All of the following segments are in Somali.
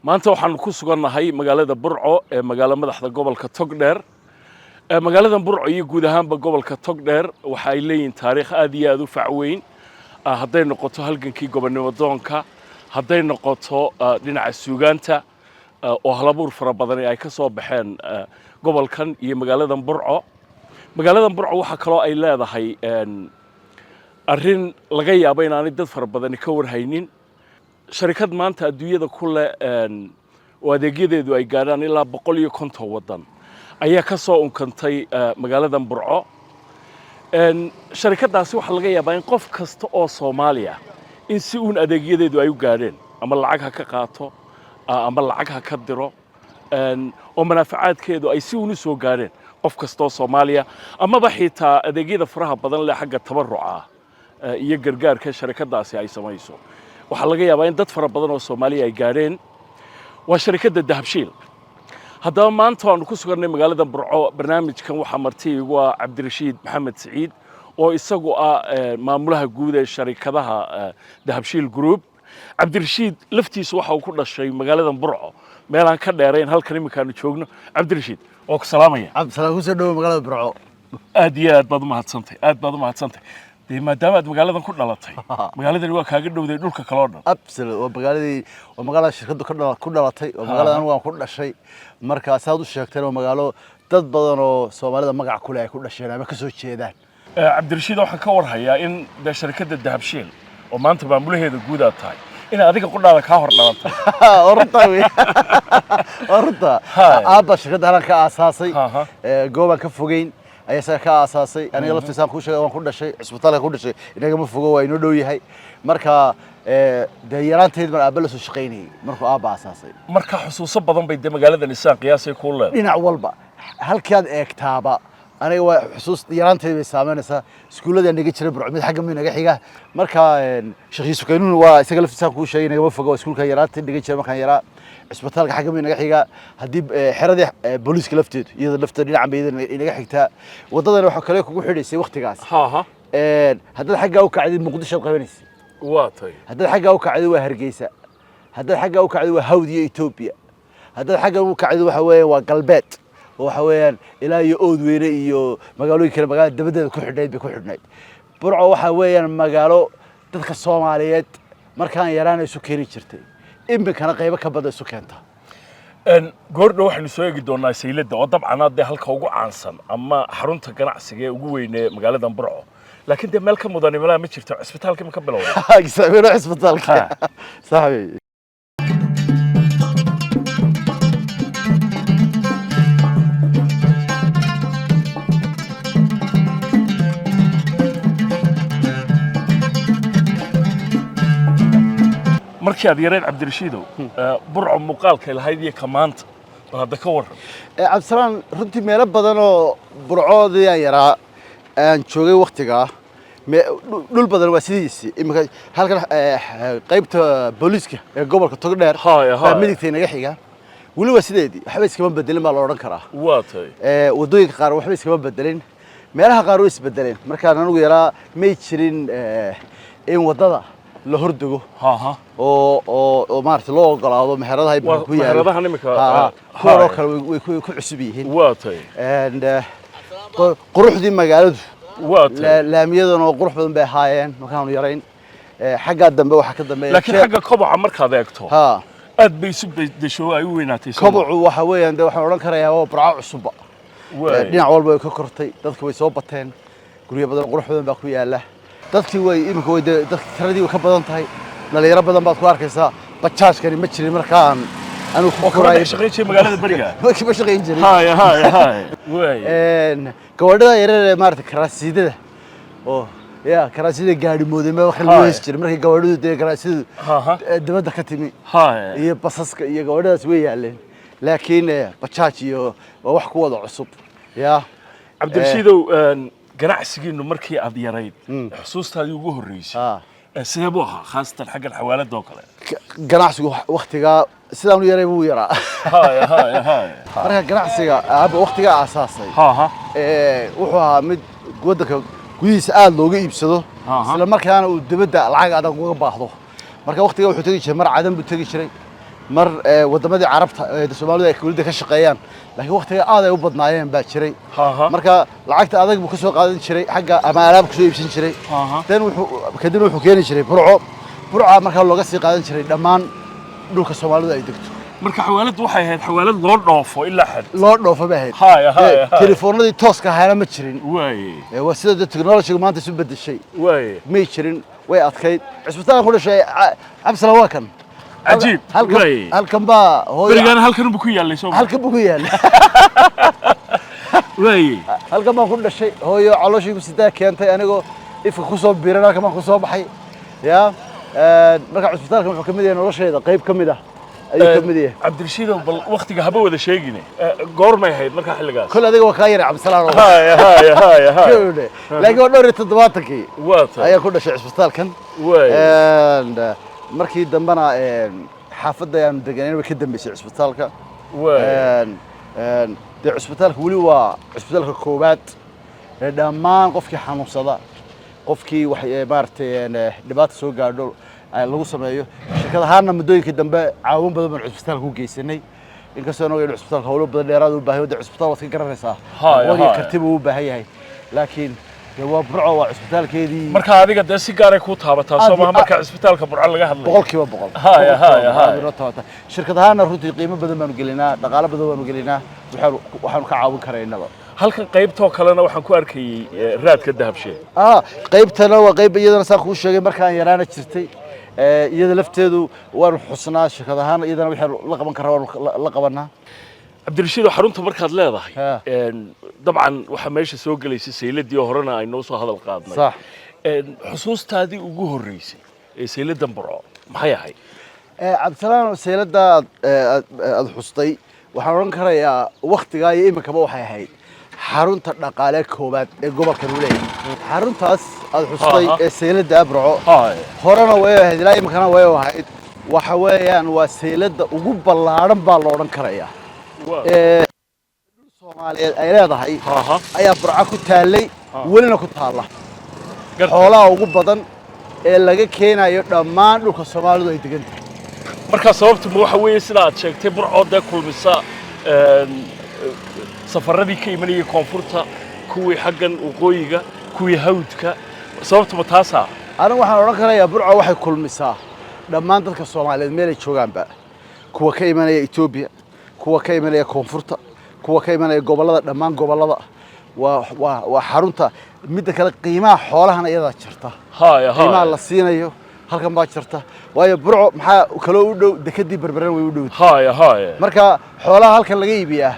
Maanta waxaanu ku sugannahay magaalada Burco ee magaalo madaxda gobolka Togdheer. Magaaladan Burco iyo guud ahaanba gobolka Togdheer waxa ay leeyihiin taariikh aad iyo aad u fac weyn, hadday noqoto halgankii gobonnimo doonka, hadday noqoto dhinaca suugaanta, oo halabuur fara badani ay ka soo baxeen gobolkan iyo magaaladan Burco. Magaaladan Burco waxaa kaloo ay leedahay arrin laga yaabo inaanay dad fara badani ka warhaynin: sharikad maanta adduunyada ku leh oo adeegyadeedu ay gaadhaan ilaa 150 waddan ayaa ka soo unkantay magaaladan Burco. Sharikaddaasi waxaa laga yaabaa in qof kasta oo Soomaaliya in si uun adeegyadeedu ay u gaadheen, ama lacag ha ka qaato, ama lacag ha ka diro, oo manaafacaadkeedu ay si uun u soo gaadheen qof kasta oo Soomaaliya, amaba xitaa adeegyada faraha badan leh xagga tabaruca ah iyo gargaarka sharikaddaasi ay samayso, waxaa laga yaabaa in dad fara badan oo Soomaaliya ay gaadheen. Waa sharikadda Dahabshiil. Haddaba maanta waanu ku sugannay magaalada Burco. Barnaamijkan waxaa marti igu ah Cabdirashiid Maxamed Siciid, oo isagu ah maamulaha guud ee sharikadaha Dahabshiil Group. Cabdirashiid laftiisu waxa uu ku dhashay magaaladan Burco, meel aan ka dheerayn halkan iminkaanu joogno. Cabdirashiid, waa ku salaamaya. Cabdisalaam, kusoo dhowo magaalada Burco. Aad iyo aad baad umahadsantay, aad baad umahadsantay. Dee maadaama aad magaaladan ku dhalatay, magaaladani waa kaaga dhowday dhulka kale oo dhan. Absolute, waa magaaladii, waa magaalada shirkaddu ku dhalatay, waa magaalada anigu aan ku dhashay. Marka saad u sheegteen, waa magaalo dad badan oo Soomaalida magac ku leh ay ku dhasheen ama ka soo jeedaan. Cabdirashiid, waxaan ka warhayaa in dee sharikadda Dahabshiil oo maanta maamulaheeda guud aad tahay, in adiga qudhaada kaa hor dhalatay. Waa runtaa wey, waa runtaa. Hai. Aabba shirkadda halan ka aasaasay. Goobaan ka fogeyn ayaa isaga ka aasaasay. Aniga laftiisaan kuu sheegay, waan ku dhashay, cisbitaalka ku dhashay, inagama fogo, waa inoo dhow yahay. Marka dee yaraanteed baan aabba la soo shaqaynayay markuu aabba aasaasay. Marka xusuuso badan bay dee magaaladan isaan qiyaasay kuu leedahay. Dhinac walba halkii aad eegtaaba aniga waa xusuus, yaraanteed bay saameynaysaa. Iskuullada naga jira Burco, mid xagga mid naga xiga. Marka Sheekh Yuusuf Kaynuun waa isaga laftiisaan kuu sheegay, nagama fogo, waa iskuulka yaraanteed naga jira markaan yaraa. Cisbitaalka xagga mid naga xiga. Haddii xeradii booliiska lafteedu, iyada lafteeda dhinacan bay iyada inaga xigtaa. Waddadana waxaa kale kugu xidhaysay waqtigaas, haddaad xaggaa u kacdid Muqdisho aad qabanaysay. Waa tay. Haddaad xaggaa u kacdid waa Hargeysa, haddaad xaggaa u kacdid waa Hawd iyo Etoobiya, haddaad xaggaa u kacdid waxa weeyaan waa galbeed, oo waxa weeyaan ilaa iyo Oodweyne iyo magaalooyin kale magaalada dabadeeda ku xidhnayd bay ku xidhnayd. Burco waxa weeyaan magaalo dadka Soomaaliyeed markaan yaraana isu keeni jirtay, iminkana qaybo ka badan isu keenta. Goordhow waxaynu soo eegi doonaa sayladda, oo dabcan dee halka ugu caansan ama xarunta ganacsiga ee ugu weyn ee magaaladan Burco, laakiin dee meel ka mudani malaha ma jirto. Cisbitaalka ma ka bilowday? Saamiro cisbitaalka. Sax wey. Markii aad yareed, Cabdirashiidow, Burco muuqaalkay lahayd iyo ka maanta, bal hadda ka warran. Cabdisalaan, runtii meelo badan oo Burcoodii aan yaraa aan joogay waktigaa, dhul badan waa sidiisii iminka. Halkan qaybta booliiska ee gobolka Togdheer baa midigta inaga xiga, weli waa sideedii, waxba iskama bedelin baa la odhan karaa. Waa tahay. Waddooyinka qaar waxba iskama bedelin, meelaha qaar way isbedeleen. Markaan anigu yaraa may jirin in waddada la hordego oo maaragtay loo ogolaado meheradaha imika Waa ku yaala. meheradahan imika, Ha, kuwan oo kale way ku cusub yihiin. Waa tahay. And quruxdii magaaladu, Waa tahay. laamiyadan oo qurux badan bay ahaayeen markaanu yarayn. Xaggaa dambe waxaa ka dambeeya Laakiin xagga koboca markaad eegto, aad bay isu bedesho oo ay u weynaatay, soo ma? Kobocu waxa weeyaan de waxaan odhan karayaa waa Burco cusubba. Dhinac walba way ka kortay, dadku way soo bateen, guryo badan oo qurux badan baa ku yaala. Dadkii way iminka way dadki tiradii way ka badan tahay, dhalinyaro badan baad ku arkaysaa. Bajaajkani ma jirin markaan anigu ku Oo kama koraayay. dhex shaqayn jiray magaalada beriga. Ma shaqayn jirin. Haya haya haya waay. Gabadhada yaryar ee maarata karaasiidada oo ya karaasida gaari mooday ma waxa lagu heesi jiray markii gabadhadu dee karaasidu dibadda ka timi iyo basaska iyo gabadhadaas way yaaleen, laakiin bajaaj iyo waa wax ku wada cusub ya. Cabdirashiidow, ganacsigiinu markii aad yarayd, xusuustaadii ugu horreysay, sidee buu ahaa, khaasatan xaggan xawaalada oo kale? Ganacsigu waktigaa sidaan u yaray buu yaraa. Haya haya haya Marka ganacsiga aabba waktigaa aasaasay, wuxuu ahaa mid waddanka gudihiisa aada looga iibsado, isla markaana uu dibadda lacag adag uga baahdo. Marka waktigaa wuxuu tegi jiray, mar Cadan buu tegi jiray. Mar wadamadii Carabta ee Soomaalidu ay dowladda ka shaqeeyaan, laakiin waqtiga aad ay u badnaayeen baa jiray. Marka lacagta adag buu ka soo qaadan jiray xagga ama alaab ku soo iibsan jiray. Dan wuxuu kadibna wuxuu keeni jiray Burco. Burca markaa looga sii qaadan jiray dhammaan dhulka Soomaalidu ay degto. Marka xawaaladdu waxay ahayd xawaalad loo dhoofo ilaa xad. Loo dhoofo bay ahayd. Haya, haya, haya. Telefoonadii tooska ahaana ma jirin. Waa sida dee technology maanta isu bedeshay. May jirin, way adkayd. Cisbitaalka ku dhashay Cabdisalaam waa kan. Cajiib. Halkan. Halkan baa hooyo. Berigaana halkan buu ku yaallay, soo ma? Halkan buu ku yaallay. Halkan baan ku dhashay. Hooyo calooshii ku sidaa keentay, anigoo ifka kusoo biiran halkan baan kusoo baxay. Ya, marka cisbitaalkan wuxuu ka mid yahay noloshayda, qayb ka mid ah ayuu ka mid yahay. Cabdirashiidow, bal waktiga haba wada sheegine. Goormay ahayd markaa xilligaas? Kol adiga waa kaa yaray, Cabdisalaam. Haya, haya, haya, haya. Laakiin waa 74-kii Waa tahay. ayaa ku dhashay cisbitaalkan. And, markii dambena xaafadda ayaanu deganayn way ka dambeysay cisbitaalka. Dee cisbitaalka weli waa cisbitaalka koowaad ee dhammaan qofkii xanuunsada, qofkii wax maaragtay dhibaata soo gaadho lagu sameeyo. Shirkad ahaana muddooyinkii dambe caawin badan baan cisbitaalka u geysanay, inkastoo anagu in cisbitaalka howlo badan dheeraad u baahan yahay. Dee cisbitaal waad ka garanaysaa, aqoon iyo karti buu u baahan yahay, laakiin dee waa Burco, waa cisbitaalkeedii. Marka adiga dee si gaaray kuu taabataa, soo maha, marka cisbitaalka Burco laga hadlayo? 100%. Haya, Boqolkiiba haya, boqol haya. aad inoo taabataa. Shirkad ahaana runtii qiimo badan baanu gelinaa, dhaqaalo badan baanu gelinaa, waxaanu ka caawin karaynaba. Halkan qaybtoo kalena waxaan ku arkayey raadka Dahabshiil. Qaybtana waa qayb iyadana saan kuu sheegay markaan yaraana jirtay. Iyada lafteedu waanu xusnaa shirkad ahaan, iyadana waxaanu la qaban karaa waanu la qabanaa. Cabdirashiid, xarunta markaad leedahay, dabcan waxaa meesha soo gelaysa sayladii oo horena ay noo soo hadal qaadnay. Sax. Xusuustaadii ugu horreysay ee sayladan Burco maxay ahayd? Cabdisalaam, saylada aad xustay waxaan odhan karayaa waktigaa iyo iminkaba waxay ahayd xarunta dhaqaale koowaad ee gobolkan uu leeyahay. Xaruntaas aad xustay ee saylada Burco, horena way ahayd, ilaa iminkana way ahayd. Waxa weeyaan waa saylada ugu ballaadhan baa la odhan karayaa ee dhul Soomaaliyeed ay leedahay ayaa Burco ku taallay, welina ku taalla. Xoolaha ugu badan ee laga keenayo dhammaan dhulka Soomaalidu ay degan tahay. Marka sababtu ma waxa weeye sida aad sheegtay, Burco dee kulmisa safaradii ka imanayay koonfurta, kuwii xaggan waqooyiga, kuwii hawdka, sababtu ma taasaa? Anigu waxaan odhan karayaa Burco waxay kulmisaa dhammaan dadka Soomaaliyeed meelay joogaanba, kuwa ka imanaya Etoobiya, kuwa ka imanaya koonfurta, kuwa ka imanaya gobollada, dhammaan gobollada. Waa xarunta. Midda kale, qiimaha xoolahana iyadaa jirta. Qiimaha la siinayo halkan baa jirta, waayo Burco maxaa kaloo u dhow? Dekadii Berberena way u dhow. Haya haya Marka xoolaha halkan laga iibiyaa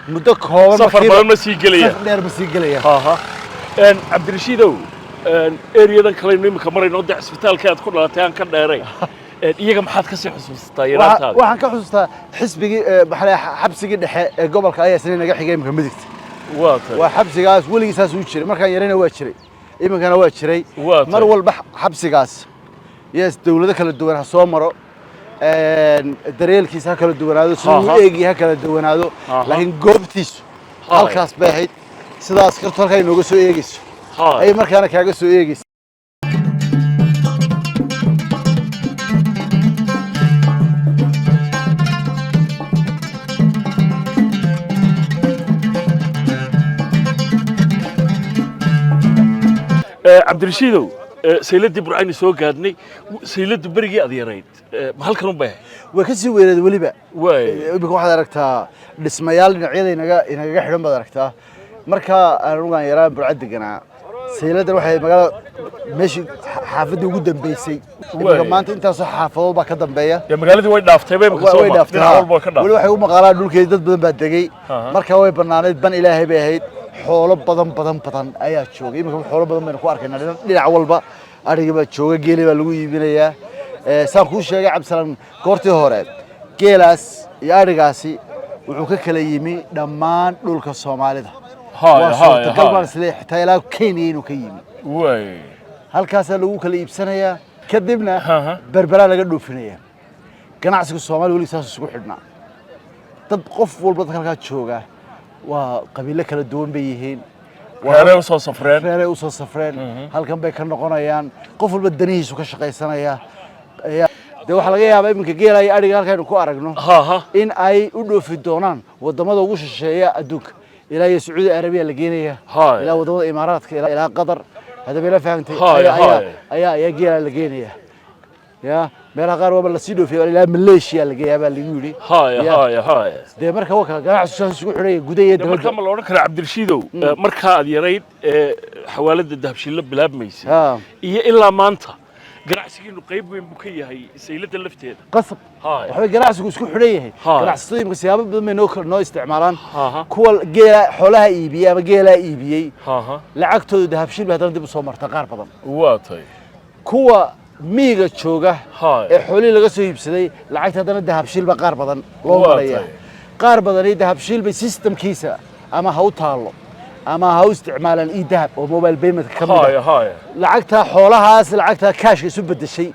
muddo kooban safar badan ma sii gelaya. Safar dheer ma sii gelaya. Aha. Cabdirashiidow, eriyadan kaleynu iminka marayno, dee cisbitaalka aad ku dhalatay aan ka dheeray, iyaga maxaad ka sii xusuusataa yaraantaada? Waxaan ka xusuustaa xisbigii maxaa la dhahaa, xabsigii dhexe ee gobolka ayaa isna naga xigay imika midigta. Waa tahay. Waa xabsigaas, weligii saas uu jiray. Markaan yarayna waa jiray, iminkana waa jiray. Waa tahay. Mar walba xabsigaas, yes, dawlado kala duwan ha soo maro, daryeelkiisa ha kala duwanaado, siduu u eegaya ha kala duwanaado, laakiin goobtiisu halkaas bay ahayd. Sidaa askartu halkaa inooga soo eegeyso ayay markaana kaaga soo eegeysa. Cabdirashiidow, sayladii Burcaynu soo gaadhnay. Sayladdu berigii aad yarayd ma halkan un bay ahayd? Way ka sii weyneed weliba. Waay Iminka waxaad aragtaa dhismayaal dhinacyada inagaga xidhan baad aragtaa. Marka aan anugaan yaraan Burco deganaa, sayladan waxay magaalada meeshii xaafaddii ugu dambeysay. Iminka maanta intaasoo xaafadood baa ka dambeeya. Dee magaaladii way dhaaftay bay imika, soo way ma? Dhaaftay. Dhinac walba way ka Weli dhaaftay. waxay u maqaalaa dhulkeedi dad badan baa degay. Marka way banaaneyd, ban Ilaahay bay ahayd. Xoolo badan badan badan ayaa joogay. Iminka xoolo badan baynu ku arkaynaa dhinac walba. Ariga baa jooga, geeli baa lagu iibinayaa. Saan kuu sheegay, Cabdisalaan, goortii hore geelaas iyo arigaasi wuxuu ka kala yimi dhammaan dhulka Soomaalida. Waa suurtagal baan isleeyahay xitaa ilaa Kenya inuu ka yimi. Halkaasaa lagu kala iibsanayaa, kadibna Berberaa laga dhoofinaya. Ganacsiga Soomaaliya weli saas isugu xidhnaa. Dad qof walba, dadka halkaa jooga waa qabiilo kala duwan bay yihiin. Reerey usoo safreen. Reeray usoo safreen, halkan bay ka noqonayaan. Qof walba danihiisu ka shaqaysanaya. Dee waxaa laga yaabaa iminka geela iyo adhiga halkaynu ku aragno Ha ha. in ay u dhoofi doonaan wadamada ugu shisheeya adduunka, ilaa iyo Sacuudi Arabiya la geenaya, ilaa wadamada Imaaraadka, ilaa Qatar. Hadaba ila fahamtay? Ayaa geela la geenaya. Ya meelaha qaar waaba lasii dhoofiya, ilaa Malaysia la geeyaa baa lagu yidhi. Haya haya haya. Dee marka waa kala ganacsigu saas isugu xidhaya gudaha iyo Dee markaa dibadda. Ma la odhan karaa, Cabdirashiidow, markaa aad yarayd ee xawaalada Dahabshiil bilaabmaysay iyo ilaa maanta ganacsigiinu qayb weyn buu ka yahay sayladda lafteeda? Qasab. Waxbay ganacsigu isku xidhan yahay. Ganacsatada imika siyaabo badan bay noo isticmaalaan. Kuwa geela xoolaha iibiyey ama geelaa iibiyey, lacagtooda Dahabshiil bay haddana dib usoo marta qaar badan. Waa tay. Kuwa miyiga jooga ee xoolihii laga soo iibsaday, lacagta haddana Dahabshiil baa qaar badan loo maraya. Qaar badani Dahabshiil bay systemkiisa ama ha u taallo ama ha u isticmaalaan e-Dahab oo mobile payment ka mid ah. Haya haya. Lacagta xoolahaas, lacagta kaashka isu bedeshay,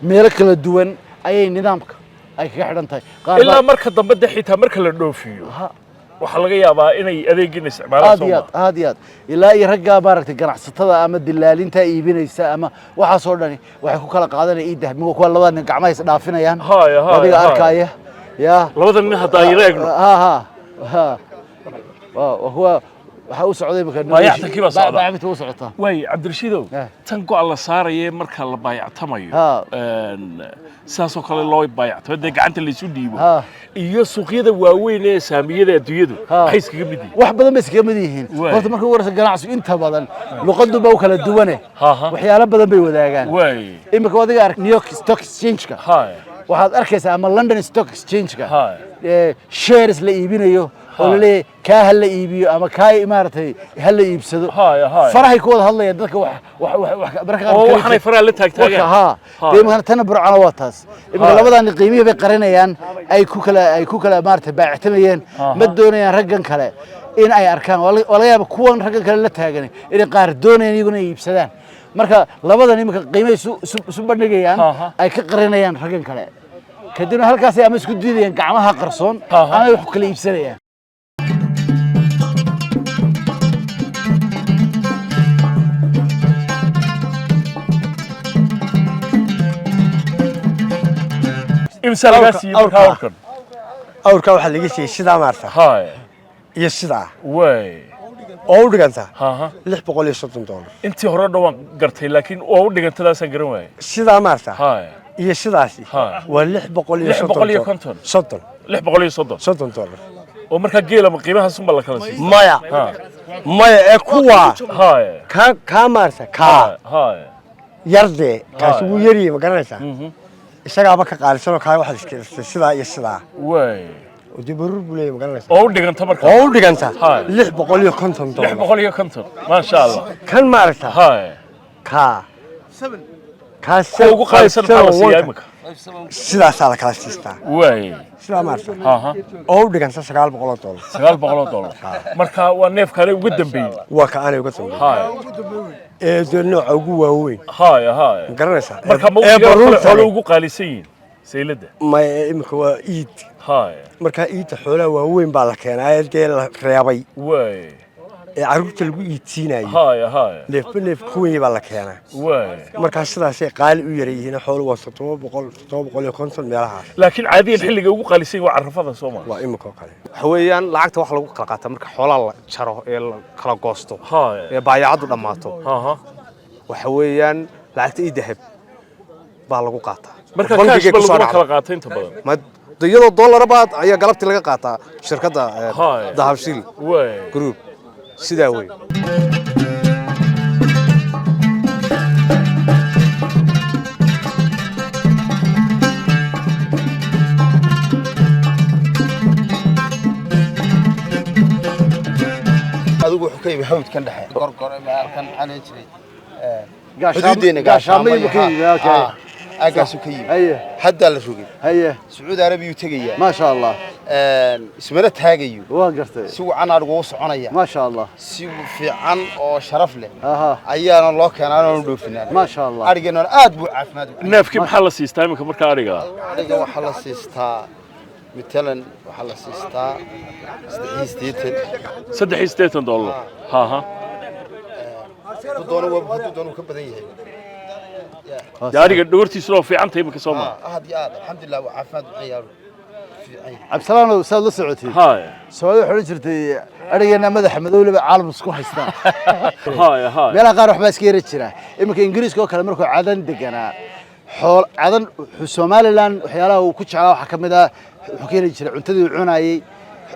meelo kala duwan ayay nidaamka ay kaga xidhan tahay. Qaar Ilaa marka dambe de xitaa marka la dhoofiyo waxaa laga yaabaa inay adeegiina isticmaalaan. Aad iyo aad, aad iyo aad. Ilaa iyo raggaa maaragtay ganacsatada ama dilaalinta iibinaysa ama waxaasoo dhani waxay ku kala qaadanaya e-Dahab. Kuwa labada nin gacmaha is dhaafinayaan, Haya, haya, adiga haya. arkaya ya. Labada nin hadda ayla eegno. Ha ha ha, waa kuwa waxaa u socday imika. Baayactankii baa socda. Baayactankii u socotaa. Waay, Cabdirashiidow, tan go-a la saaraye marka la baayactamayo, sidaasoo kale loo baayactamo dee gacanta laysu dhiibo, iyo suuqyada waaweyn ee saamiyada adduunyadu, maxay iskaga mid yihiin? Wax badan bay iskaga mid yihiin. Horta marka ugu horeysa ganacsigu inta badan luqadu ba u kala duwane, waxyaalo badan bay wadaagaan. Imika adiga ark New York Stock Exchange-ka, waxaad arkaysaa, ama London Stock Exchange-ka, shares la iibinayo oo la leeyahay kaa ha la iibiyo ama kaa maaragtay ha la iibsado. Haya, haya. Farahay ku wada hadlayaan dadka wax wax wax wax marka qaar Oo kala waxaanay faraha la taagtaagaan. Ha, dee imika tana Burcana waa taas imika. Labadan qiimihii bay qarinayaan ay ku kala maaragtay baactamayeen. Ma doonayaan raggan kale in ay arkaan. Waa laga yaaba kuwan raggan kale la taagan inay qaar doonayaan iyaguna ay iibsadaan. Marka labadan imika qiimahay isu bandhigayaan ay ka qarinayaan raggan kale, kadibna halkaasay ama isku diidayaan gacmaha qarsoon ama ay wax ku kala iibsanayaan. Imsa lagaa siiyey markaa Awrka. awrkan? Awrka waxaa laga siiyey sidaa maarta iyo sidaa oo u dhiganta $630. Intii hore dhan waan gartay, laakiin oo u dhigantadaasaan garan waayey. Sidaa maarta iyo sidaasi waa 630. 650. 30. 630. $30. Oo markaa geela ma qiimahaas unba la kala siiyey? Maya, maya, ee kuwa kaa maarta kaa yardee kaasi wuu yaryahay, ma garanaysaa? Isagaaba ka qaalisanoo kaa waxaad iskiristay sidaa iyo sidaa oo dee baruur buu leeyahay, ma garanaysaa? Oo u dhiganta markaa? Oo u dhiganta $650 lix dollar. 650, maasha Allah. Kan maaragta kaa kaa Kuwa ugu qaalisan maxaa la siiyaa imika? Sidaasaa la kala siistaa. Sidaa maaragta oo u dhiganta $900. $900, marka waa neefkaale uga dambeeyey. Waa ka aanay uga dambeeyey ee dee nooca ugu waaweyn, ma garanaysaa? Marka ma ee waqtigan kale baruurta xoolo leh. ugu qaalisan yihiin sayladda? Maya, ee imika waa iid. Markaa iidda xoolaha waaweyn baa la keenaa ee dee la reebay ee carruurta lagu iidsiinayo. Haya haya. Neefba neef ka weyn baa la keenaa. Markaa sidaasay qaali u yara yihiin xoolu, waa 700, 750 meelahaas. Laakiin caadiyan xilliga ugu qaalisan yihiin waa carrafada, soo ma? Waa imika oo kale. Waxa weeyaan lacagta waxa lagu kala qaataa marka xoolaha la jaro ee la kala goosto ee baayacadu dhammaato. Waxa weeyaan lacagta e-Dahab baa lagu qaataa. Marka Bangigay kaash ba ku soo laguma dhacda. kala qaato inta badan? Ma iyadoo dollar baad ayaa galabtii laga qaataa shirkadda Dahabshiil Group, sidaa wey. Adigu wuxuu ka yimi hawdkan dhexe, Gorgore, halkan maxaa la jiray, Gaashaamo- xuduudeena. Gaashaamo yuu ka yimi, okay. Aagaasuu ka yimi. Haddaa la rogay. Sacuudi Arabiyuu tegayaa. Maasha Allah. Ismana taagayo. Waan gartay. Si wacan adhigu u soconaya. Maasha Allah. Si fiican oo sharaf leh aha ayaana loo keenaa oonu dhoofinaa. Maasha Allah. Adhigeennana aad buu caafimaad u Neefkii maxaa la siistaa iminka markaa adhiga? Adhiga waxaa la siistaa matalan, waxaa la siistaa 83. $83, haha. Hadduu doono hadduu doono wuu ka badan yahay. Dee ariga dhogortiisuna waa fiican tahay iminka, soo ma? Aad iyo aad, alxamdulilah, waa caafimaad bixiyaan, fiican yahay. Cabdisalaanow, saad la socotay, Soomaalida waxay odhan jirtay arigeena madaxa madowleba caalam isku haystaa. Haya haya. Meelaha qaar waxbaa iska yara jira. Iminka Ingiriiska oo kale, markuu Cadan deganaa, xool Cadan wuxuu Somaliland waxyaalaha uu ku jeclaa waxaa ka mid ah wuxuu ka heli jiray cuntadii uu cunayey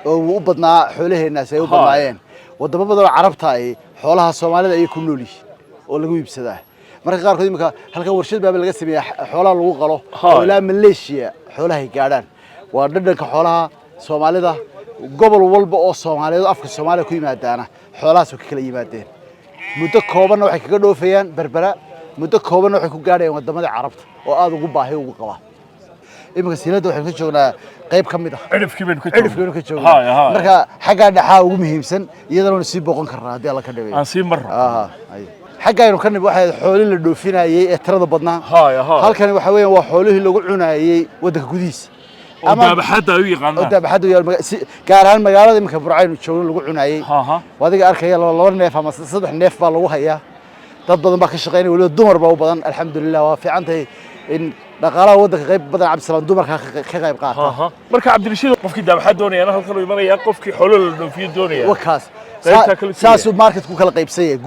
oo uu u badnaa xoolaheennaasi ay u badnaayeen. Wadamo badan oo Carabta ay xoolaha Soomaalida ayay ku nool yihiin oo lagu iibsadaa. Marka qaarkood iminka halkan warshad baaba laga sameeyaa xoolaha lagu qalo oo ilaa Malaysia xoolaha ay gaadhaan. Waa dhadhanka xoolaha Soomaalida. Gobol walba oo Soomaaliyeed oo afka Soomaaliya ku yimaadaana xoolahaas way ka kala yimaadeen. Muddo koobanna waxay kaga dhoofayaan Berbera, muddo koobanna waxay ku gaadhayaan waddamadii Carabta oo aada ugu baahi ugu qaba. Iminka siiladda waxaynu ka joognaa qayb ka mid ah. Cidhifkii baynu ka Cidhifkii baynu ka joognaa. Haya haya. Marka xaggaa dhexaa ugu muhiimsan, iyadana waynu sii booqan karnaa haddii Alla ka dhigay. Aan sii marro. Aha, ay. Xagga aynu ka nimi waxay ahayd xoolihii la dhoofinayey ee tirada badnaa. Haya haya. Halkani waxa weeyaan waa xoolihii lagu cunayey waddanka gudihiisa Oo daabaxadda ay u oo yaqaanaan. Daabaxadda u yaal gaar ahaan magaalada iminka Burcaynu joogno lagu cunayey. Waa adiga arkaya, laba laba neef ama saddex neef baa lagu hayaa. Dad badan baa ka shaqeynaya, weliba dumar baa u badan. Alxamdulilah, waa fiican tahay in dhaqaalaha waddanka qayb badan, Cabdisalaam, dumarka ka qayb qaata. Marka Cabdirashiid, qofkii daabaxad doonayana halkan uu imanaya, qofkii xoolo la dhoofiyo doonaya wakaas. Qaybtaa kala siiya. Saasuu marketku kala qaybsan yahay.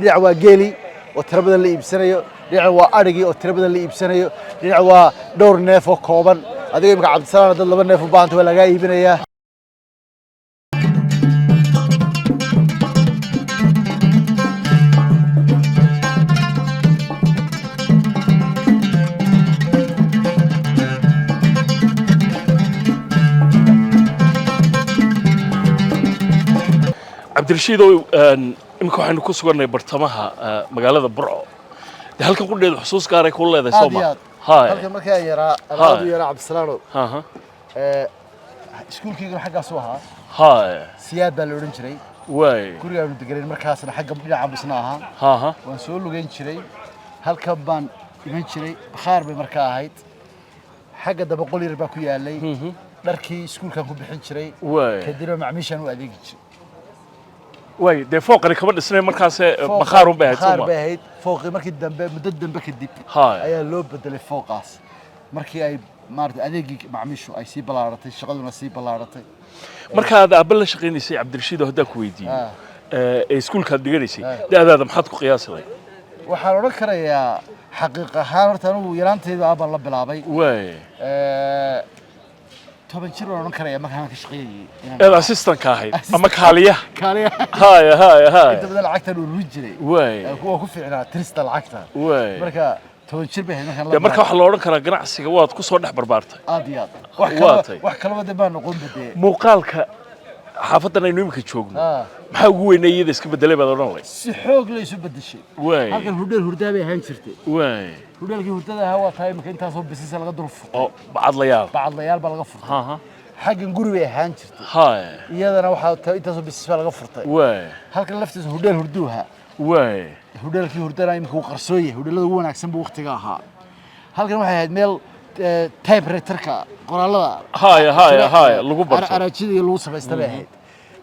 Dhinac waa geeli oo tiro badan la iibsanayo, dhinac waa adhigii oo tiro badan la iibsanayo, dhinac waa dhowr neef oo kooban. Adiga imika, Cabdisalaam, dad laba neef u baahanta waa lagaa iibinayaa. Cabdirashiidow, iminka waxaynu ku sugannahay bartamaha magaalada Burco. Dee halkan qudheedu xusuus gaaray ku leedahay, soo Aad iyo ma? aad. Halkan markaan yaraa, aad u yaraa, Cabdisalaano, iskuulkayguna xaggaasuu ahaa. Siyaad baa la odhan jiray. Gurigaanu deganayn markaasna xagga dhinaca busna ahaa. Waan soo lugeyn jiray, halkan baan iman jiray. Bakhaar bay markaa ahayd. Xagga dambe qol yar baa ku yaalay. Dharkii iskuulkan ku bixin jiray. Kadibna macmiishaan u adeegi jiray. Waay, dee fooqani kama dhisnay markaase, bakhaarun bay ahayd, soo Bakhaar ma? bay ahayd. Fooqii markii dambe, muddo dambe kadib ayaa loo bedelay fooqaas, markii ay maarata adeegii macmiishu ay sii ballaaratay, shaqaduna sii ballaaratay. Markaad aabba la shaqaynaysay, Cabdirashiid, oo haddaan ku weydiiyo, ee iskuulkaad dhiganaysay, da'daada maxaad ku qiyaasi lahayd? Waxaan odhan karayaa xaqiiq ahaan, horta anigu yaraantayda aabaan la bilaabay. 10 jir baan odhan karaya markaan ka shaqeynayay Eed assistantka ahayd ama kaaliyaha? Kaaliya. Haya haya haya. Inta badan lacagtaan ururin jiray. Waa ku fiicnaa tirista lacagta. Marka 10 jir bay ahayd markaan la Dee marka bilaabay. waxaa la odhan karaa ganacsiga waad ku soo dhex barbaartay. Aad iyo aad. Wax Waa kalaba tay. wax kalaba dee baan noqon badee. Muuqaalka xaafaddan aynu iminka joogno maxaa ugu weynay iyada iska bedelay baad odhan lahayd? Si xoog la isu bedeshay. Halkan hudheel hurdaa bay ahaan jirtay. Hudheelkii hurdada ahaa waa tahay imika intaasoo bisisa laga dul furtay. Oo bacadlayaal. Bacadlayaal baa laga furtay. Xaggan guri bay ahaan jirtay. Iyadana waxaa tahay intaasoo bisis baa laga furtay. Halkan laftiisa hudheel hurduu ahaa. Hudheelkii hurdana imika wuu qarsoon yahay. Hudheelada ugu wanaagsan buu waqtiga ahaa. Halkan waxay ahayd meel typewriterka qoraalada Haya haya haya, lagu barto. Araajida iyo lagu samaysta bay ahayd.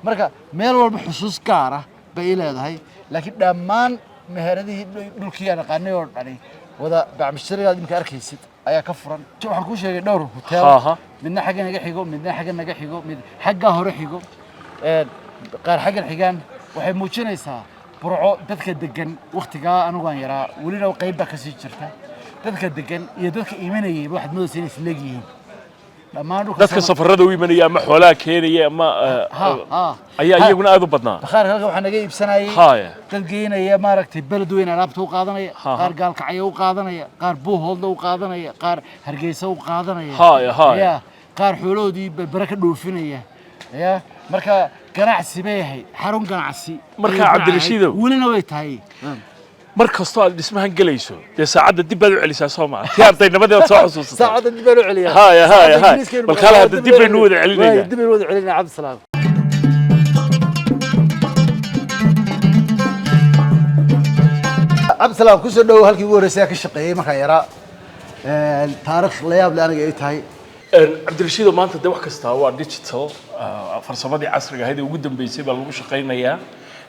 Marka meel walba xusuus gaar ah bay ii leedahay, laakiin dhammaan meheradihii dhulkii aan aqaanay oo dhani wada bacmisharigaad imika arkaysid ayaa ka furan. Waxaan kuu sheegay dhowr hotel, midna xagga naga xigo, midna xagga naga xigo, mid xaggaa hore xigo, qaar xaggan xigaan. Waxay muujinaysaa Burco dadka degan waktigaa anigu aan yaraa, welina qayb baa kasii jirta. Dadka degan iyo dadka imanayayba waxaad moodaysa inay isleegyihiin dhammaan dhulka. Dadka safarada u imanaya ama xoolaha keenaya ama Ha ha. ayaa iyaguna aad u badnaa. Bakhaarka halkan waxaa naga iibsanayay dad geynaya maaragtay beled weyn alaabta u qaadanaya, qaar Gaalkacyo u qaadanaya, qaar Buuhoodla u qaadanaya, qaar Hargeysa u qaadanaya. Haya, haya. Ya, qaar xoolahoodii Berbere ka dhoofinaya. Ya, marka ganacsi bay ahayd, xarun ganacsi Marka ayay Cabdirashiidow. ahayd. Welina way tahay. Mar kastoo aad dhismahan gelayso, dee saacadda dib baad u celisaa, soo maa? Tii ardaynimadeed soo xusuusataa. Saacadda dib baan u celiyaa. Haya, haya, Saacadda haya. Ingiriiska Bal kaale hadda dib baynu wada celinaynaa. Waay, dib baynu wada celinaynaa, Cabdisalaam. Cabdisalaam, kusoo dhowow halkii ugu horreysay aan ka shaqeeyey markaan yaraa. Taariikh la yaab leh aniga ay tahay. Cabdirashiido, maanta dee wax kastaa waa digital. Farsamadii casriga ahayd ee ugu dambeysay baa lagu shaqaynayaa.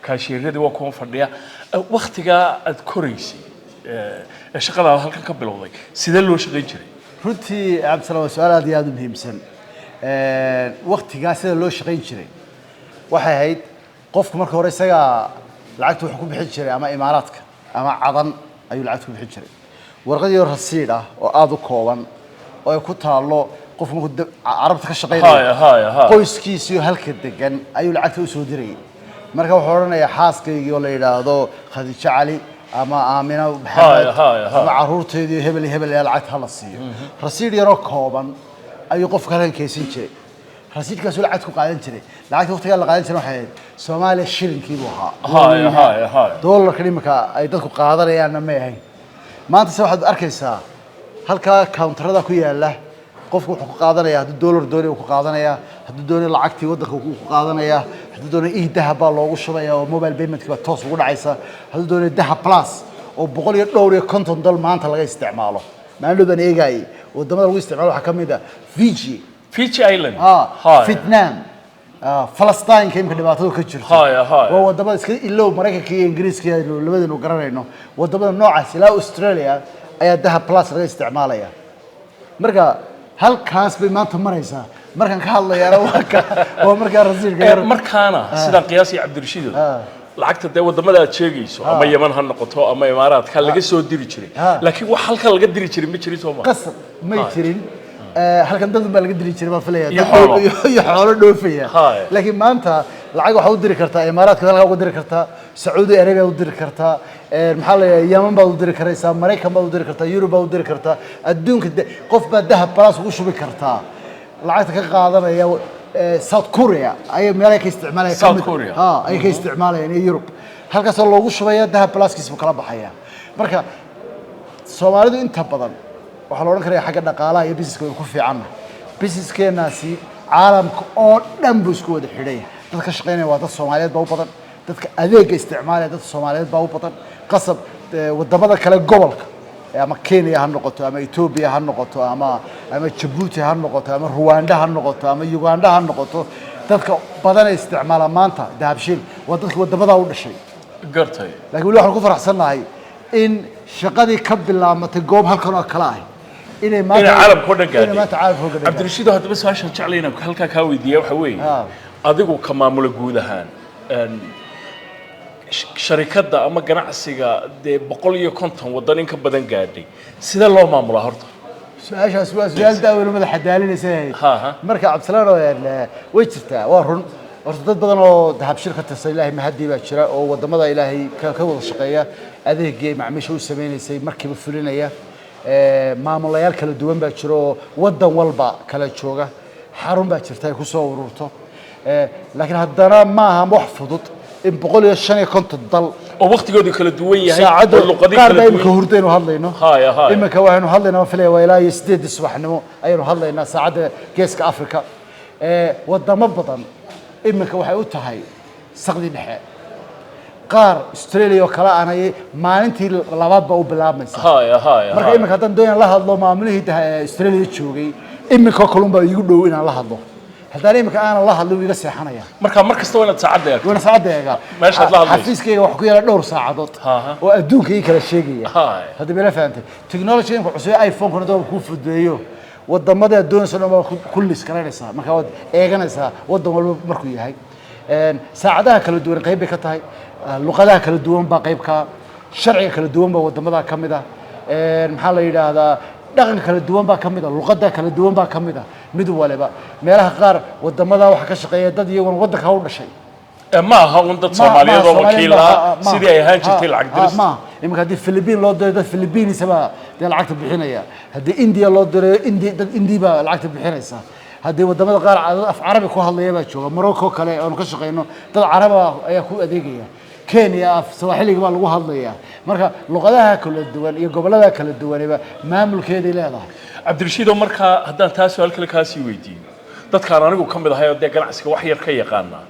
Kaashiiradii waa kuwan fadhiya. Wakhtigaa aad koraysay ee shaqadaada halkan ka bilowday, sidee loo shaqayn jiray? Runtii, Cabdisalaam, waa su-aal aad iyo aad u muhiimsan. Waktigaa sida loo shaqayn jiray waxay ahayd, qofku marka hore isagaa lacagta wuxuu ku bixin jiray ama Imaaraadka ama Cadan ayuu lacagta ku bixin jiray, warqad yar rasiid ah oo aada u kooban oo ay ku taallo. Qofku markuu Carabta ka shaqaynayo, Haya, haya, haya. qoyskiisiyo halka degan ayuu lacagta usoo dirayay. Marka wuxuu odhanayaa xaaskaygii oo la yidhaahdo Khadiijo Cali ama Aamina Maxamed Haya, haya, haya. ama caruurteedii hebel iyo hebel ayaa lacagta hala siiyo. Rasiid yaroo kooban ayuu qofka halkan keysan jiray, rasiidkaasuu lacagta ku qaadan jiray. Lacagta waqtigaa la qaadan jiray waxay ahayd Soomaaliya shilinkii buu ahaa. Haya, haya, haya. Doolarkan imika ay dadku qaadanayaanna may ahayn. Maanta se waxaad arkaysaa halkaa counterada ku yaala, qofku wuxuu ku qaadanaya, hadduu doolar doonayo wuu ku qaadanayaa, hadduu doonayo lacagtii waddanka wuu ku qaadanayaa, hadduu doonayo e-Dahab baa loogu shubaya oo mobile paymentka baa toos ugu dhacaysa, hadduu doonayo Dahab Plus oo 154 dal maanta laga isticmaalo. Maalin dhow baan eegaayay wadamada lagu isticmaalo, waxaa ka mid ah Fiji. Fiji Island. Vietnam, Falastinka imika dhibaatadu ka jirto. Haya, haya. Waa wadamada iska ilow Maraykanka iyo Ingiriiska iyo labadaynu garanayno, wadamada noocaas ilaa Australia ayaa Dahab Plus laga isticmaalaya. Marka halkaas bay maanta maraysaa. Markaan ka hadlayaana waa ka waa markaa rasiidka yar. Markaana sidaan qiyaasaya, Cabdirashiid, lacagta dee wadamada aad sheegayso, ama Yeman ha noqoto ama Imaaraadka, laga soo diri jiray, laakiin wax halkan laga diri jiray ma jirin, soo ma? Qasab may jirin. Halkan dad baa laga diri jiray baan filaya. Iyo Dad xoolo. iyo xoolo dhoofaya. Laakiin maanta lacag waxaad u diri kartaa Imaaraadka, halkaa uga diri kartaa, Sacuudi Arabia u diri kartaa, maxaa la yidhaha, Yemen baad u diri karaysaa, Maraykan baad u diri kartaa, Yurub baad u diri kartaa, adduunka qof baad Dahab Plus ugu shubi kartaa, lacagta ka qaadanaya. South Korea ayay meelaha ka isticmaalaya South Korea. Ha, ayay ka isticmaalayaan, iyo Yurub, halkaasoo loogu shubaya, Dahab Pluskiis buu kala baxaya. Marka Soomaalidu inta badan waxaa la odhan karaya xagga dhaqaalaha iyo businesska way ku fiicanna. Businesskeenaasi caalamka oo dhan buu isku wada xidhaya. Dadka ka shaqeynaya waa dad Soomaaliyeed baa u badan, dadka adeega isticmaalaya dad Soomaaliyeed baa u badan. Qasab wadamada kale gobolka, ama Kenya ha noqoto ama Ethiopia ha noqoto ama Djibouti ha noqoto ama Rwanda ha noqoto ama Uganda ha noqoto, dadka badan ee isticmaala maanta Dahabshiil waa dadka wadamadaa u dhashay. Laakiin weli waxaan ku faraxsannahay in shaqadii ka bilaabmatay goob halkan oo kale ah inay maanta Inay caalamka oo dhan inay gaadhay. maanta caalamka oo dhan gaadhay. Cabdirashiid, haddaba su-aashaan jeclay inaan halkaa kaa weydiiya waxa weeye, adigu ka maamula guud ahaan sharikadda ama ganacsiga dee 150 waddan in ka badan gaadhay, sidee loo maamulaa horta? Su-aashaas waa su-aal daaweyno madaxa daalinaysa. Ha, ha. Marka Cabdisalaan oo way jirtaa, waa run. Horta dad badan oo Dahabshiil ka tirsan, Ilaahay mahadii, baa jira oo wadamada Ilaahay ka wada shaqeeya, adeegii ay macaamiisha u sameynaysay markiiba fulinaya. Maamulayaal kala duwan baa jira oo wadan walba kala jooga, xarun baa jirta ay kusoo ururto. Laakiin haddana maaha wax fudud in 155 dal oo waqtigoodu kala duwan yahay, saacadda oo luqadii qaar kala baa imika duwan. hurdaynu hadlayno. Haya, haya. Imika waxaynu hadlaynaa, waan filaya, waa ilaa iyo 8dii subaxnimo ayaynu hadlaynaa saacadda Geeska Africa. Wadamo badan imika waxay u tahay saqdi dhexe, qaar Australia oo kale aanay maalintii labaad ba u bilaabmaysa. Haya, haya. Marka imika haddaan doonayaan la hadlo maamulihii Australia joogay, imika kalun baa iigu dhow inaan la hadlo. Haddaan imika aanan la hadlin, wuu iga seexanaya. Marka mar kasta waa inaad saacadda eegto. Waana saacadda eegaa. Meeshaad la hadlayso. Xafiiskayga wax ku yaala dhowr saacadood oo adduunka ii kala sheegaya. Hadda mala fahantay technology imka cusub, iPhone-kuna dooba kuu fududeeyo, wadamada aad doonayso dhan baa ku lis garanaysaa. Marka waad eeganaysaa wadan walba markuu yahay. Saacadaha kala duwan qayb bay ka tahay. Luqadaha kala duwan baa qayb ka, sharciga kala duwan baa wadamada ka mid ah. Maxaa la yidhaahdaa, dhaqanka kala duwan baa ka mid ah, luqada kala duwan baa ka mid ah. Mid waliba meelaha qaar wadamada waxaa ka shaqeeya dad iyaguna waddanka u dhashay. Ma aha un dad Soomaaliyeed oo wakiil ah sidii ay ahaan jirtay lacag dirista. Ma iminka haddii Philippine loo dirayo, dad Philippines baa dee lacagta bixinaya. Haddii India loo dirayo, indi dad Indi baa lacagta bixinaysa. Haddii wadamada qaar dad af Carabi ku hadlaya baa jooga, Morocco kale aanu ka shaqeyno dad Caraba ayaa ku adeegaya, Kenya af Sawaaxiliga baa lagu hadlaya. Marka luqadaha kala duwan iyo gobollada kala duwaniba maamulkeeday leedahay. Cabdirashiidoo, markaa haddaan taa su-aal kale kaasii weydiiyo, dadkaan anigu ka mid ahay oo dee ganacsiga wax yar ka yaqaanaa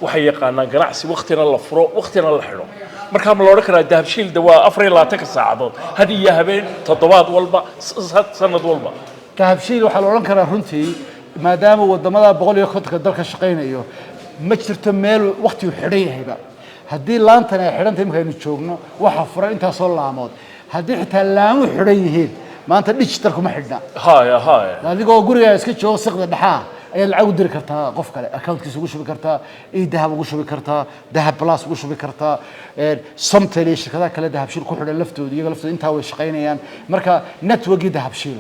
waxay yaqaanaan ganacsi waktina la furo, waktina la xidho. Markaa ma la odhan karaa Dahabshiil de waa 24ka saacadood, had iyo habeen, toddobaad walba, sanad walba? Dahabshiil waxaa la odhan karaa runtii, maadaama wadamada 150ka dalka shaqaynayo, ma jirto meel waktigu xidhan yahayba. Haddii laantan ay xidhantay imika aynu joogno, waxaa furan intaasoo laamood. Haddii xitaa laamu xidhan yihiin, maanta digital kuma xidhna. Haya, haya. Adigoo guriga iska joogo, siqda dhexaa, ayaad lacag u diri kartaa qof kale, accountkiisa ugu shubi kartaa, e-Dahab ugu shubi kartaa, Dahab Plus ugu shubi kartaa, Somtel iyo shirkadaha kale Dahabshiil ku xidhan laftooda, iyaga laftooda intaa way shaqaynayaan. Marka networkii Dahabshiil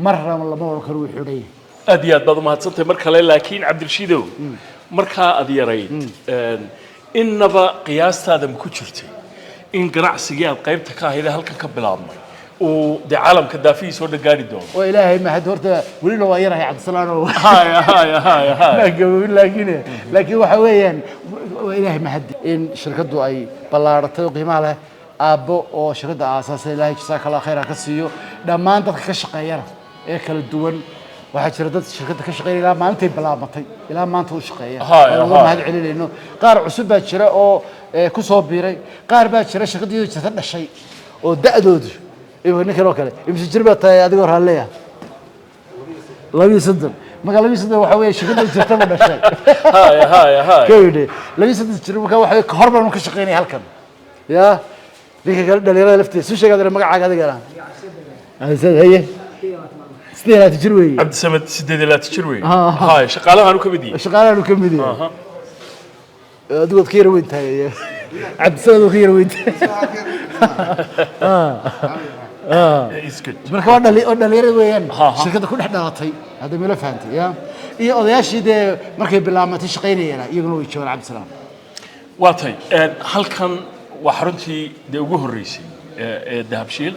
marnaba lama oran karo wuu xidhan yahay. Aad iyo aad baad umahadsantahay mar kale. Laakiin Cabdirashiidow, markaa aad yarayd, innaba qiyaastaada ma ku jirtay in ganacsigii aad qaybta ka ahayd ee halkan ka bilaabmay uu dee caalamka daafihiisa oo dhan gaari doono? Waa Ilaahay mahad. Horta welina waa yarahay, Cabdisalaan, oo Haya, haya, haya, haya. Maan gaboobin, laakiin waxa weeyaan waa Ilaahay mahadi in shirkaddu ay ballaaratay oo qiimaha leh. Aabbo oo shirkadda aasaasay, Ilaahay jazaaka Allah khayr ha ka siiyo. Dhammaan dadka ka shaqeeyana ee kala duwan, waxaa jira dad shirkadda ka shaqeynaya ilaa maalintay bilaabmatay ilaa maanta u shaqeeya. Waan uga mahad celinayno. Qaar cusub baa jira oo ku soo biiray, qaar baa jira shirkadda iyadoo jirta dhashay oo da'doodu imika ninkan oo kale. Imise jir baa tahay adigoo raalleya? 32. Marka 32 waxa weeye shirkadda jirtaba dhashay. Haya, haya, haya. Ka yidhi 32 jir, marka waxa weeye kahor baanu ka shaqeynaya halkan. Ya ninka kale dhalinyarada lafteeda suu sheegaa magacaaga adigana. Haye, haye, 28 jir weeye. Cabdisamed 28 jir wey. Haya, shaqaalahaanu ka mid yihi. Shaqaalahaanu ka mid yahay. Adigood ka yara weyn tahay, Cabdisamed, oo ka yara weyn tahay. It's good. Marka waa dhali oo dhalinyarada weeyaan Ha, ha. shirkadda ku dhex dhalatay hadda mila fahantay ya, iyo odayaashii dee markay bilaabmatay shaqaynayana iyaguna way joogaan, Cabdisalaam. Waa tahay. Halkan waa xaruntii dee ugu horreysay ee Dahabshiil.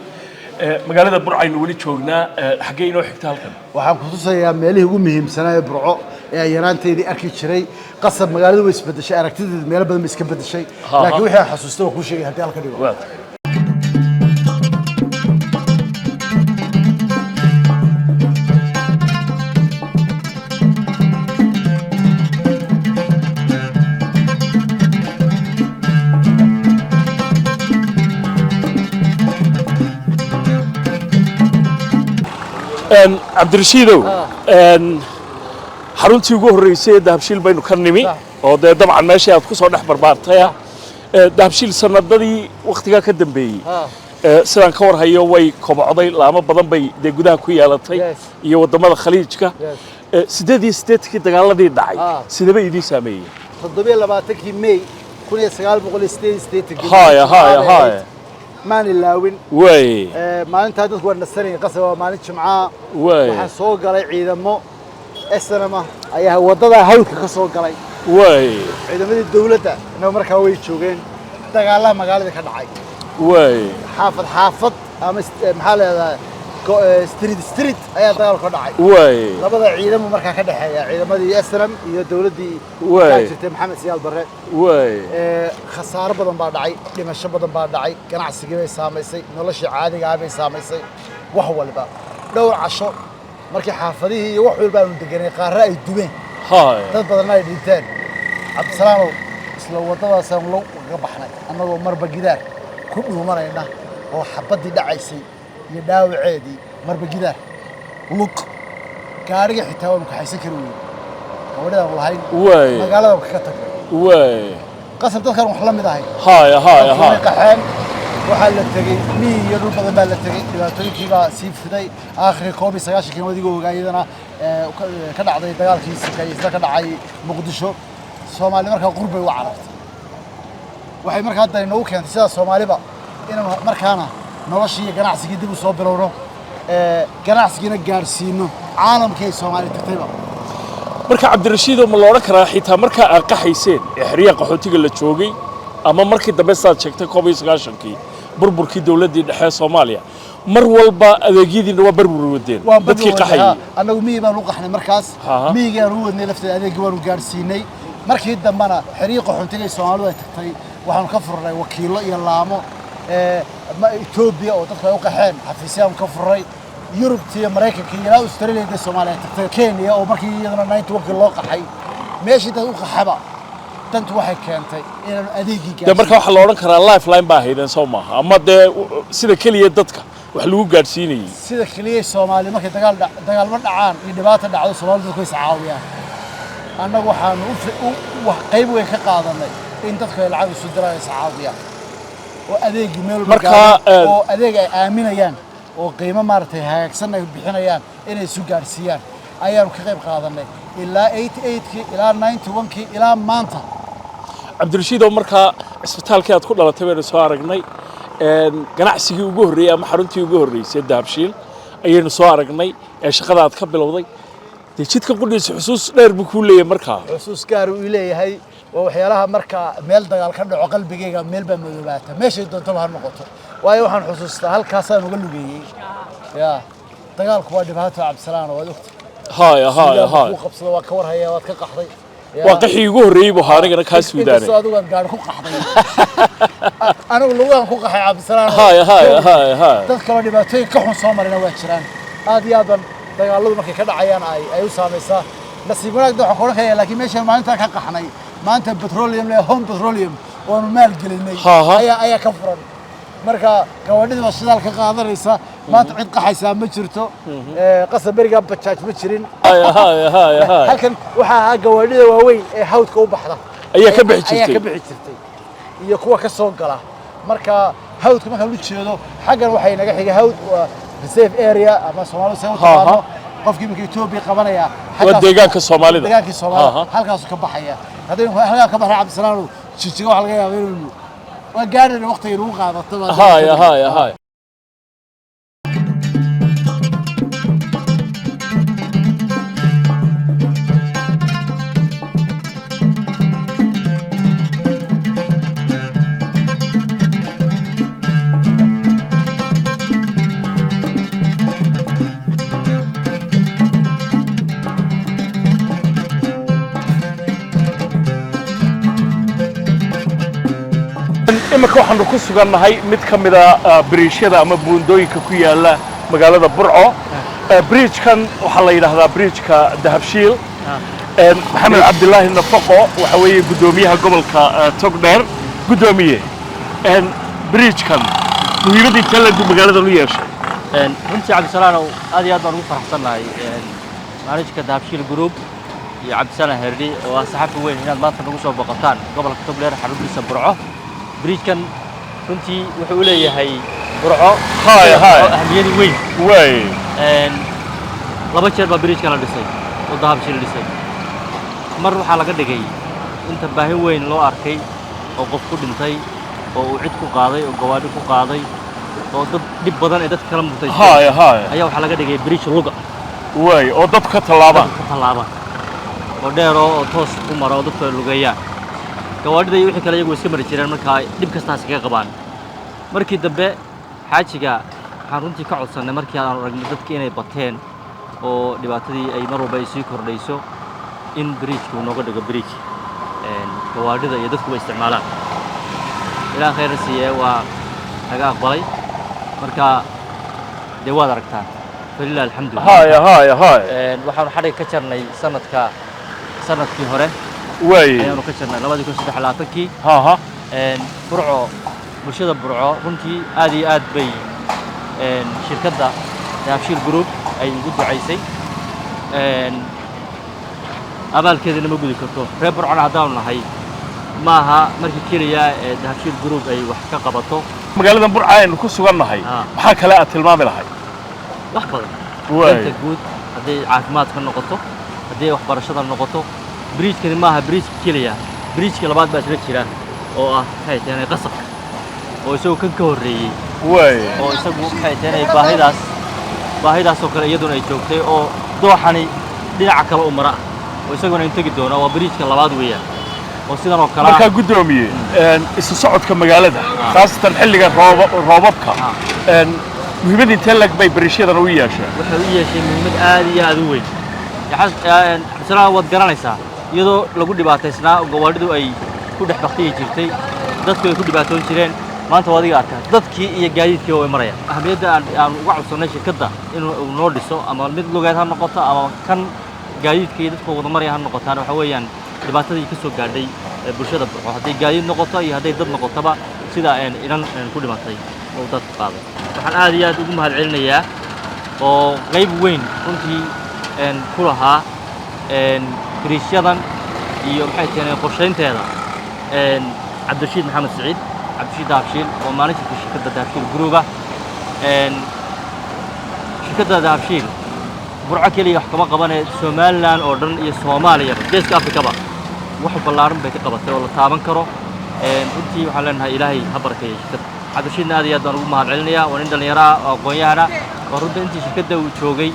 Magaalada Burcaynu weli joognaa. Xaggee inoo xigta halkan? Waxaan ku tusayaa meelihii ugu muhiimsanaa ee Burco ee aan yaraanteydii arki jiray. Qasab magaaladu way isbedeshay, aragtideedu meelo badan bay iska bedeshay, laakiin wixii aan xasuustay waan kuu sheegay haddii halka dhigo. Waa tahay. Cabdirashiidow, xaruntii ugu horreysay ee Dahabshiil baynu ka nimi, oo dee dabcan meeshii aad ku soo dhex barbaartay ah. Dahabshiil sanadadii wakhtigaa ka dambeeyey, sidaan ka war hayo, way kobocday, laamo badan bay dee gudaha ku yeelatay iyo waddamada Khaliijka. 88-kii dagaaladii dhacay sidee idiin saameeyey? 27-kii May 1988-kii. Haya, haya, haya. Maan ilaawin. Way. Maalintaa dadku waa nasanayeen, qasab waa maalin Jimcaa. Way. Waxaa soo galay ciidamo SNM ah ayaa waddada hawdka ka soo galay. Way. Ciidamadii dowladda inna markaa way joogeen. Dagaalaha magaalada ka dhacay, way xaafad xaafad ama maxaa leedahay, street street ayaa dagaal ka dhacay. Way. Labada ciidamo markaa ka dhexeeya, ciidamadii SNM iyo dowladdii ka jirtay Maxamed Siyaad Barre. Way. Khasaaro badan baa dhacay, dhimasho badan baa dhacay, ganacsigii bay saamaysay, noloshii caadiga ah bay saamaysay, wax walba. Dhowr casho markii xaafadihii iyo wax walba aanu deganay qaarra ay dumeen, dad badanna ay dhinteen, Cabdisalaanow, isla waddadaasaan lo kaga baxnay annagoo marba gidaar ku dhuumanayna oo xabaddii dhacaysay iyo dhaawaceedii marba gidaar lug gaariga xitaa waanu kaxaysan kari weyne, gabadhidaan lahayn. Magaalada kaga tagnay. Qasab dadkan wax la mid ahay. Haya, haya. Dadku way haya. qaxeen, waxaa la tegey miyi iyo dhul badan baa la tegey. Dhibaatooyinkii baa sii fiday. Aakhiri 91-kii wadigoo ogaa iyadana ka dhacday dagaalkii sokeeye, isla ka dhacay Muqdisho. Soomaali markaa qurbay u carartay. Waxay markaa dani noogu keentay sidaa Soomaaliba inaanu markaana noloshii iyo ganacsigii dib u soo bilowno, ganacsigiina gaadhsiino caalamkii ay Soomaali tagtayba. Marka Cabdirashiido, ma la odhan karaa xitaa markaa aad qaxayseen ee xeryaha qaxootiga la joogay ama markii dambe saad sheegtay 91-kii burburkii dowladdii dhexe ee Soomaaliya, mar walba adeegyadiina waa barbur wadeen Waa dadkii qaxayay? Annagu miyi baanu u qaxnay markaas. Miyigii aanu u wadnay lafteeda adeegii waanu gaadhsiinay. Markii dambena xeryihii qaxoontiga ay Soomaalidu ay tagtay waxaanu ka furnay wakiillo iyo laamo. Etoobiya oo dadku ay u qaxeen xafiisyaanu ka furnay, Yurubta iyo Maraykanka iyo ilaa Australia dee Soomaaliya ay tagtay, Kenya oo markii iyadana 91-kii loo qaxay. Meeshii dad u qaxaba dantu waxay keentay inaanu adeegii Dee marka gaadhsiino. Waxaa la odhan karaa lifeline baa haydeen, soo maaha? Ama dee sida keliya dadka wax lagu gaadhsiinayay. Sida keliya Soomaali markay dagaal dagaalmo dhacaan iyo dhibaata dhacdo, Soomaalidu dadku way iscaawiyaan. Annagu waxaanu u wax qayb weyn ka qaadanay in dadku ay lacag isu diraan, iscaawiyaan. Oo adeegii meel walba Marka, gaadhay, oo adeeg ay aaminayaan oo qiimo maaragtay hagaagsan ay bixinayaan inay isu gaadhsiiyaan ayaanu ka qayb qaadanay ilaa 88kii ilaa 91kii ilaa maanta. Cabdirashiid, oo markaa cisbitaalkii aad ku dhalatay baynu soo aragnay, ganacsigii ugu horreeyey ama xaruntii ugu horreysay Dahabshiil ayaynu soo aragnay ee shaqada aad ka bilowday. Dee jidka qudhiisa xusuus dheer buu kuu leeyahay markaa. Xusuus gaar uu leeyahay. Waa waxyaalaha marka meel dagaal ka dhaco qalbigayga meel baa madoobaata, meeshay doontaba ha noqoto, waayo waxaan xusuustaa halkaasaan uga lugeeyey. Ya dagaalku waa dhibaato, Cabdisalaan, waad ogta. Haya haya haya. Ku qabsado waa ka warhaya, waad ka qaxday. Ya. Waa qaxii ugu horreeyey buu ahaa anigana kaa Suudaane. Inkastoo adigu aad gaadhi ku qaxday, anigu lugahan ku qaxay, Cabdisalaan. Haya haya haya haya. Dad kaloo dhibaatooyin ka xun soo marina waa jiraan. Aad iyo aad ban dagaaladu markay ka dhacayaan ay u saamaysaa. Nasiib wanaag da waxaan ku odhan kayaa, laakiin meeshaan maalintaa ka qaxnay maanta petroleum le, Home Petroleum oonu maal gelinay ayaa ka furan. Marka gawaadhidii baa shidaal ka qaadanaysa. Maanta cid qaxaysaa ma jirto. Qasab berigaa bajaaj ma jirin. Haya haya haya haya. Halkan waxaa ahaa gawaadhida waaweyn ee hawdka u baxda ayaa ka bixi ayaa jirtay. Ka bixi jirtay iyo kuwa ka soo gala. Marka hawdka markaan u jeedo xaggan waxay naga xiga hawd, waa reserve area ama Soomaalidu say u taqaano. Qofkii iminka Etoobiya qabanaya Waa deegaanka Soomaalida. Deegaankii Soomaalida. Halkaasuu ka baxaya. Haddaynu halkaa ka baxna, Cabdisalaam, Jijiga waxaa laga yaabaa inaynu waa gaadhayna waqtiga nagu qaadato. Haya haya haya. Iminka waxaanu ku sugannahay mid ka mida biriishyada ama buundooyinka ku yaala magaalada Burco. Bridge-kan waxaa la yidhaahdaa bridge-ka Dahabshiil. Maxamed Cabdilaahi Nafaqo waxa weeye guddoomiyaha gobolka Togdheer. Guddoomiye, bridge-kan muhiimadda intee le'eg buu magaaladan u yeeshay? Runtii, Cabdisalaanow, aad iyo aad baan ugu faraxsannahay manager-ka Dahabshiil Group iyo Cabdisalaan Herdhi oo ah saxafi weyn inaad maanta nagu soo boqotaan gobolka Togdheer, xaruntiisa Burco. Bridge-kan runtii wuxuu u leeyahay Burco Haya. Ahmiyad weyn. 2 jeer baa bridge-kan la dhisay oo Dahabshiil dhisay. Mar waxaa laga dhigay inta baahi weyn loo arkay oo qof ku dhintay oo uu cid ku qaaday oo gawaadhi ku qaaday oo dad dhib badan ee dadka kala mutaystay Haya haya. ayaa waxaa laga dhigay bridge luga Waay, oo dadku ka tallaabaan. Dadku ka tallaabaan oo dheer oo toos u mara oo dadku ay lugeeyaan. Gawaadhida iyo wixii kale iyagu way iska mari jireen, markaa dhib kastaas kaga qabaan. Markii dambe xaajiga waxaan runtii ka codsannay, markii aan aragnay dadki inay bateen oo dhibaatadii ay mar walba ay sii kordhayso, in bridge-ka uu nooga dhigo bridge gawaadhida iyo dadkuba isticmaalaan. Ilaah khayr siiye, waa naga aqbalay. Marka dee waad aragtaa, falilah alxamdu. Haya haya haya. Waxaanu xadhigga ka jarnay sanadkii hore ayaanu ka jarnay 2023-kii. Burco, bulshada Burco runtii aad iyo aad bay shirkadda Dahabshiil Group ay ugu ducaysay. Abaalkeedana ma gudi karto. Reer Burcona haddaanu nahay, maaha markii keliya ee Dahabshiil Group ay wax ka qabato. Magaaladan Burca aynu ku sugannahay, maxaa kale aad tilmaami lahay? Wax badan. Danta guud hadday caafimaadka noqoto, hadday waxbarashada noqoto. Bridge-kani maaha bridge keliya, bridge-ka labaad baa isla jira oo ah maxay tahay qasabka oo isagoo kan ka horreeyey oo isagu maxay tahay baahidaas oo kale iyaduna ay joogtay oo dooxani dhinaca kale u mara oo isaguna in tegi doona. Waa bridge-ka labaad weeyaan oo sidan oo kale ah. Markaa guddoomiye, isu socodka magaalada, khaasatan xilliga roobabka, muhiimad intee lag bay bariishyadan u yeesheen? Waxay u yeeshay muhiimad aad iyo aad u weyn. Cabdisalaam, waad garanaysaa iyadoo lagu dhibaataysnaa oo gawaadhidu ay ku dhex baktiyi jirtay, dadku ay ku dhibaatoon jireen. Maanta waa adiga arkaa, dadkii iyo gaadiidkii way marayaan. Ahmiyadda aan uga codsannay shirkadda inuu uu noo dhiso, ama mid lugeed ha noqoto ama kan gaadiidka iyo dadka wada maraya ha noqotaan, waxa weeyaan dhibaatadii ka soo gaadhay ee bulshada Burco, hadday gaadiid noqoto iyo hadday dad noqotaba, sida inan ku dhimatay oo dadku qaaday. Waxaan aad iyo aad ugu mahadcelinayaa oo qayb weyn runtii ku lahaa biriishyadan iyo maxay tahay qorshaynteeda Cabdirashiid Maxamed Siciid. Cabdirashiid Dahabshiil oo managerka shirkadda Dahabshiil Group ah. Shirkadda Dahabshiil Burco keliya wax kama qabanee, Somaliland oo dhan iyo Soomaaliyaba, Geeska Afrikaba wax ballaaran bay ka qabatay oo la taaban karo. Runtii waxaan leenahay Ilaahay ha barakeeyo shirkadda. Cabdirashiidna aad iyo aad baan ugu mahad celinayaa. Waa nin dhallinyaro ah oo aqoon-yahana oo runtii intii shirkadda uu joogay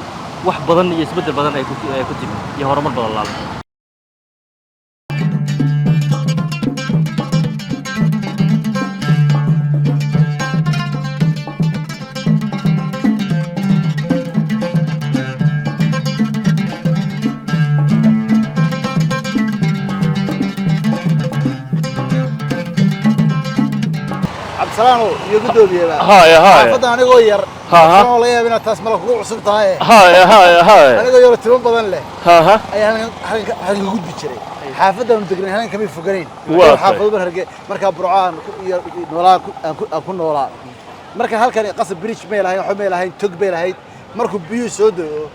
wax badan iyo isbeddel badan ay ku timi iyo horumar badan laalay. Cabdisalaano iyo guddoomiyeba, Haya, haya. Xaafadda anigoo yar, Cabdisalaam, laga yaaba inaad taas mala kugu cusub tahay, haya haya haya anigoo yaro timo badan leh haha ayaa halkan ka gudbi jiray. Xaafaddaanu degnay halkan kamay foganayn. Waa tahay. Xaafado ban harge markaa Burco aan iyo noolaa aan ku noolaa. Marka halkan Qasab Bridge may lahayn, waxba may lahayn, tog bay lahayd. Markuu biyuhu soo da'o,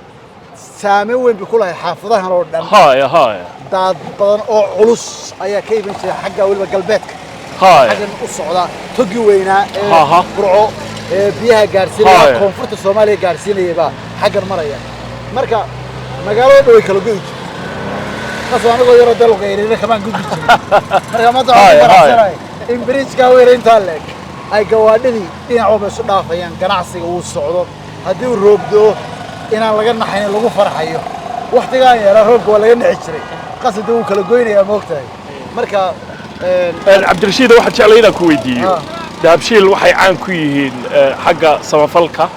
saameyn weyn bay ku lahayd xaafadahan oo dhan. Haya haya Daad badan oo culus ayaa ka iman jiray xagga weliba galbeedka, xaggan u socda togi weynaa ee Burco ee biyaha gaarsiinaya, koonfurta Soomaaliya gaarsiinaya baa xaggan maraya. Marka magaalada dhan way kala go'i jirtay. Qasab anigoo yaroo dalka yaryar kamaan gudbi jirin. Marka maanta waxaan ku faraxsanahay in bridge-ka weyn intaa leeg ay gawaadhidii dhinac walba isu dhaafayaan, ganacsiga uu socdo, haddii uu roob da'o inaan laga naxayn, lagu farxayo. Waktigaan yaraa roobka waa laga nixi jiray. Qasabda wuu kala goynayaa, moogtahay. Marka Cabdirashiid, waxaan jeclay inaan ku weydiiyo, Dahabshiil waxay caan ku yihiin xagga samafalka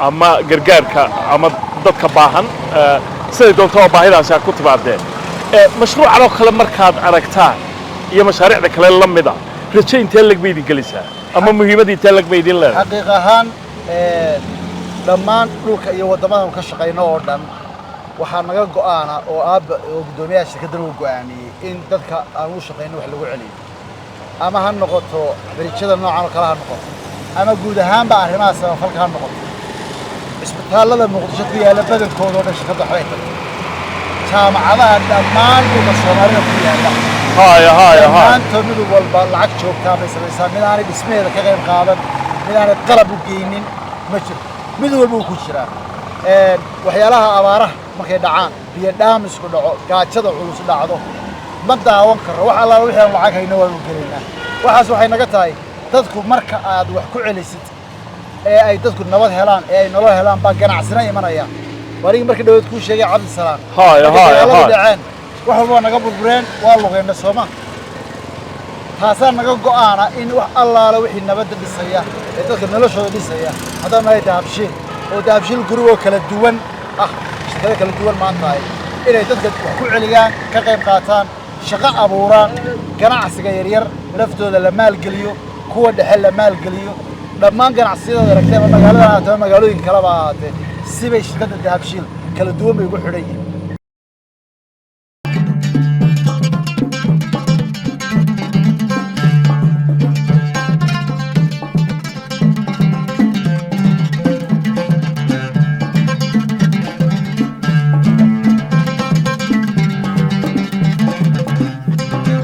ama gargaarka ama dadka baahan, siday doonto baahidaasi ha ku timaadeen. Mashruucan oo kale markaad aragtaan iyo mashaariicda kale la mida, rajo intee leg bay idin gelisaa ama muhiimad intee leg bay idin leedahay? Xaqiiq ahaan, dhammaan dhulka iyo waddamadan ka shaqayno oo dhan waxaa naga go'aana oo aabba oo guddoomiyaha shirkaddan uu go'aamiyey in dadka aan u shaqayno wax lagu celiyo, ama ha noqoto bridge-yada noocan oo kale ha noqoto, ama guud ahaanba arrimaha samafalka ha noqoto. Cisbitaallada Muqdisho ku yaalla badankooda oo dhan shirkadda waxbay tagtay. Jaamacadaha dhammaan dhulka Soomaalida ku yaalla haya haya haya dhammaantood mid walba lacag joogtaa bay samaysaa. Mid aanay dhismaheeda ka qayb qaadan, mid aanay qalab u geynin ma jiro. Mid walba uu ku jiraa. Waxyaalaha abaaraha markay dhacaan, biyo dhaamisku dhaco, gaajada culus dhacdo, ma daawan karo. Wax allaala wixii aan lacag hayno waanu gelaynaa. Waxaas waxay naga tahay dadku marka aad wax ku celisid ee ay dadku nabad helaan ee ay nolol helaan baa ganacsina imanaya. Warigii markii dhaweed kuu sheegay, Cabdisalaan, markay dagaaladu dhaceen, wax walba waa naga burbureen, waa lugeenna sooma. Taasaa naga go'aana in wax allaala wixii nabadda dhisaya ee dadka noloshooda dhisaya haddaan nahay Dahabshiil oo Dahabshiil Group oo kala duwan ah, shirkado kala duwan maanta ay inay dadka wax ku celiyaan, ka qayb qaataan, shaqo abuuraan, ganacsiga yaryar laftooda la maalgeliyo, kuwa dhexe la maalgeliyo, dhammaan ganacsiyada aragtay ama magaalada ahaatee ama magaalooyin kaleba ahaatee, sibay shirkadda Dahabshiil kala duwan bay ugu xidhan yihiin.